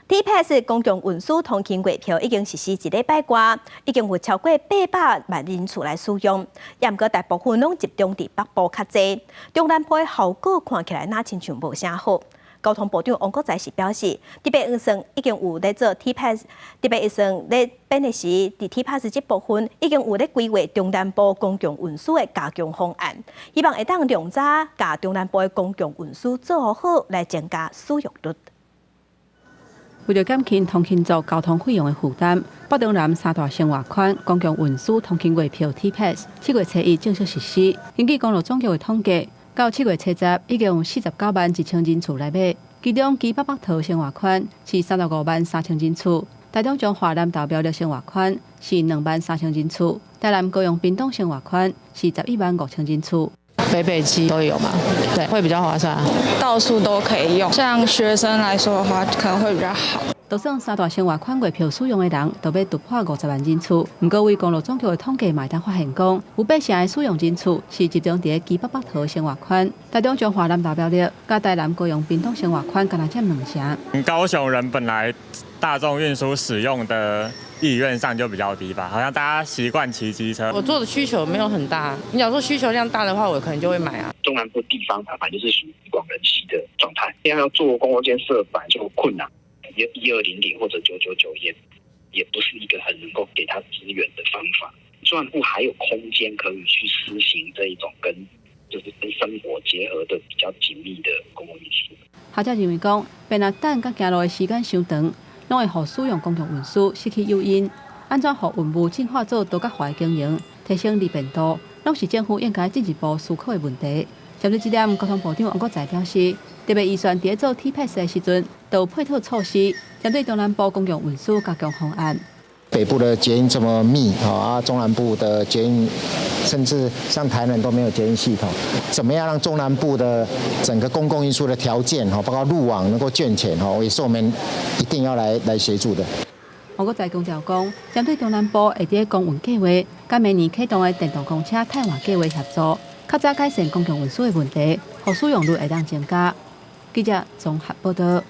T-Pass 公共運輸通勤月票已經實施一禮拜外，已經有超過800萬人次來使用。也毋過大部分攏集中佇北部較濟，中南部的效果看起來若親像無啥好。交通部長王國材是表示，特別預算已經有咧做 T-Pass，特別預算咧編的時，佇 T-Pass 這部分已經有咧規劃中南部公共運輸的加強方案，希望會當量早共中南部的公共運輸做好，來增加使用率。為著減輕通勤族交通費用的負擔，北中南三大生活圈公共運輸通勤月票 T-Pass 7月初1正式實施。根據公路總局的統計，到7月初10，已經有49萬1千人次來買，其中基北北桃生活圈是35萬3千人次，台中彰化南投苗栗生活圈是2萬3千人次，台南高雄屏東生活圈是11萬5千人次。北北基都有嘛，對，會比較划算，到處都可以用。像學生來說的話，可能會比較好。就算三大生活圈月票使用的人，都欲突破50萬人次。毋過，為公路總局的統計嘛會當發現講，有八成的使用人次是集中佇基北北桃生活圈，台中彰化南投苗栗，佮台南高雄屏東生活圈，干焦佔兩成。高雄人本來大眾運輸使用的意願上就比較低吧，好像大家習慣騎機車。我做的需求沒有很大，你假如說需求量大的話，我可能就會買啊。中南部地方它本來就是屬於地廣人稀的狀態，要做公共建設本來就困難，1200或者999也不是一個很能夠給他資源的方法。中南部還有空間可以去施行這一種跟就是跟生活結合的比較緊密的公共運輸。學者認為講，變若等佮行路的時間傷長，攏會予使用公共運輸失去誘因。按怎予運務進化做多角化的經營，提升利便度，攏是政府應該進一步思考的問題。針對這點，交通部長王國材表示，特別預算佇做 T-Pass 的時陣，都有配套措施，針對中南部公共運輸加強方案。北部的捷運這麼密，啊，中南部的捷運，甚至像台南都沒有捷運系統，怎麼樣讓中南部的整個公共運輸的條件，包括路網能夠健全，也是我們一定要來協助的。王國材強調講，針對中南部會佇公運計畫，佮明年啟動的電動公車替換計畫協助，較早改善公共運輸的問題，予使用率會當增加。記者綜合報道。